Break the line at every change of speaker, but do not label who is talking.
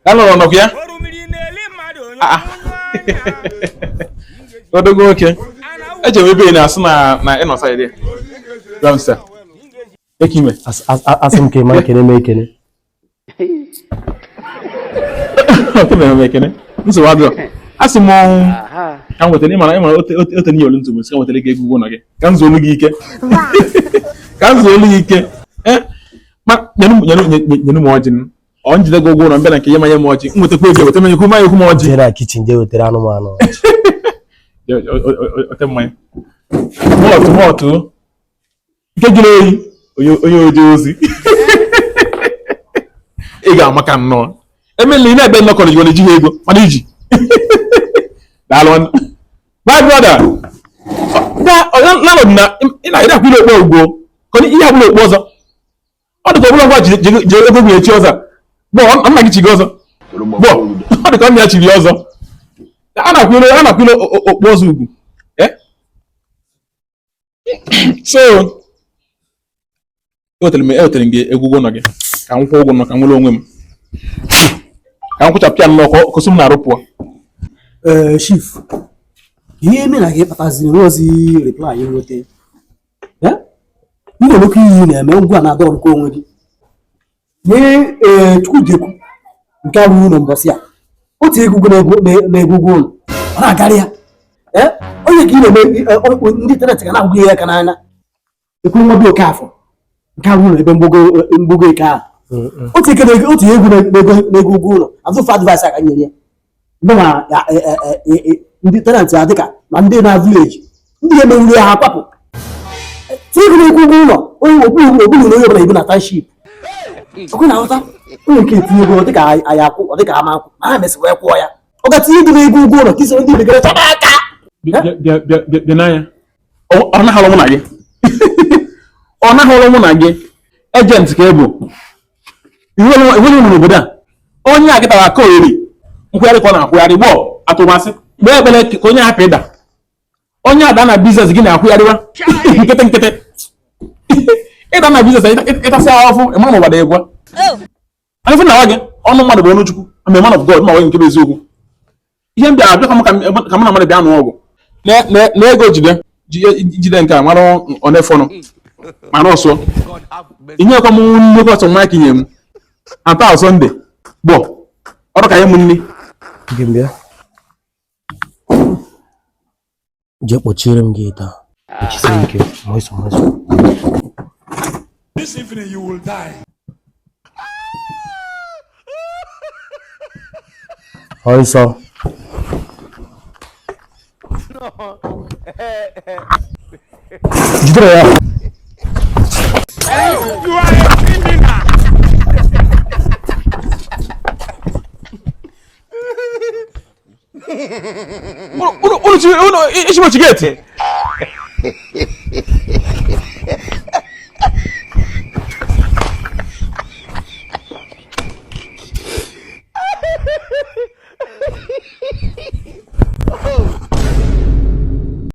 Landlord nọkwa ya? Ah, ah. Odogwu nwoke. Eje m ebe ị na-asị na na ị nọ side ya. Ramsa. Ekime.
Asị m ka ị ma ekene m ekene.
Ekene m ekene. Nsogbu adịrọ. Asị m ka m wetara ịmara ịmara ote n'ihe olu ntụ m sị ka m wetara gị ego ụgwọ ụlọ gị ka m zuo olu gị ike ka m zuo olu gị ike eh ma nyenu m ọjị m ọ njide gị ụgwọ ụlọ mbịa na nke ihe manye m ọjị m nwetakwa ego weta manye kwuma ekwu m ọjị.
Jee na kitchen jee wetara anụmanụ ọjị.
Ote mmanya mọtụ mọtụ nke jụrụ oyi onye oje ozi ị ga-amaka nnọọ emela ị na-ebe nnọkọrọ jigo na-ejighị ego mana iji daalụ my brother landlord na ị na-akwụrụ okpu ugwo ka ihe abụla okpu ọzọ ọ dị ka ọbụla ngwa ji ego gị echi ọzọ bụ nna gị chi gị ọzọ bụ ọ dị ka nna ya chiri ọzọ a na-akwụrụ okpu ọzọ ugwu. So ewetara m gị ego ụgwọ ụlọ gị ka m kwụọ ụgwọ ụlọ ka m nwere onwe m ka m kwụchapụ ya nnọọ ka kosi m na-arụ pụọ.
Ee chief, ihe eme na gị kpataziri nweozi reply nweta ndị nwoke iyi na-eme ngwa na-adọ ọrụkọ onwe gị ee Chukwujekwu nke ahụ ụlọ mbọsị a otu ego na-ego ụgwọ ụlọ ọ na-agarị ya onye ka ị na-eme ndị tenant ga na-agwụ ya aka n'anya ekwu nwa bi Okafọ nke ahụ ụlọ ebe mgbogo eke ahụ otu ego na-ego ụgwọ ụlọ azụfụ advice aka nyere ya mgbe ma ndị tenant ya dịka ma ndị na village ndị ga-emeriri ha akwapụ tinye ego na-ekwu ụgwọ ụlọ onye okpuru na onye ọbụla ibu na township ọkụ na-aghọta onye nke etinye ego dịka anyị akwụ ọ dịka ama akwụ ma ha mesị wee kwụọ ya ọ ga tinye ego na-ego ụgwọ ụlọ ka isoro ndị ibe chọba aka
bịa n'anya ọ naghọrọ mụ na gị ọ naghọrọ mụ na gị agent ka ị bụ iwere ụlọ n'obodo a onye a kịtara aka oriri nkwụgharị ka ọ na-akwụgharị gbọọ atụmasị kpee ekpere ka onye hapụ ịda onye ada na business gị na-akwụgharịwa nkịtị nkịtị ịda na business ịtasị ahụfụ ịma na ụwa dị egwu anyị fụ na nwa gị ọnụ mmadụ bụ ọnụ Chukwu I'm a man of God ma nwe nke bụ eziokwu ihe m bịara abịa ka mụ na mmadụ bịa nụọ ọgụ na ego jide nke a mara onefọnụ mana ọsọ inyekwa m nnukwu ọsọ nwa ka inye m ata Sunday gbọ ọrụ ka nye m nri
jee kpọchiere m gị taa kpọchisie ike mọịsọ mọịsọ.
This evening you will die.
Ọsọ. Jidere ya.
You are a criminal.
Unu unu unu ichimochi gate.